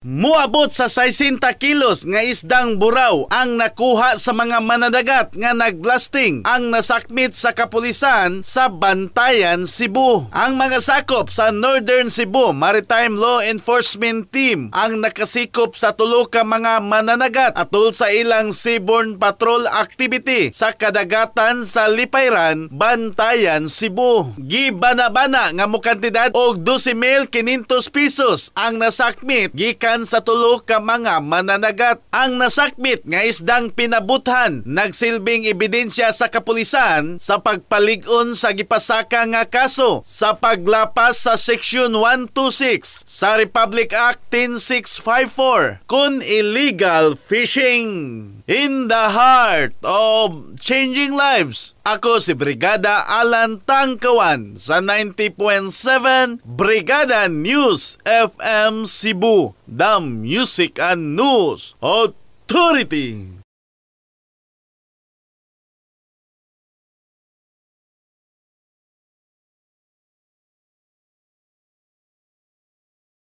Muabot sa 60 kilos nga isdang buraw ang nakuha sa mga manadagat nga nagblasting ang nasakmit sa kapulisan sa Bantayan, Cebu. Ang mga sakop sa Northern Cebu Maritime Law Enforcement Team ang nakasikop sa tulo ka mga mananagat atol sa ilang seaborne patrol activity sa kadagatan sa Lipayran, Bantayan, Cebu. Gibana-bana nga mokantidad og 12,500 pesos ang nasakmit gikan sa tulo ka mga mananagat. Ang nasakmit nga isdang pinabuthan nagsilbing ebidensya sa kapulisan sa pagpalig-on sa gipasaka nga kaso sa paglapas sa Section 126 sa Republic Act 10654 kun illegal fishing. In the heart of changing lives, ako si Brigada Alan Tangkawan sa 90.7 Brigada News FM Cebu, the Music and News Authority.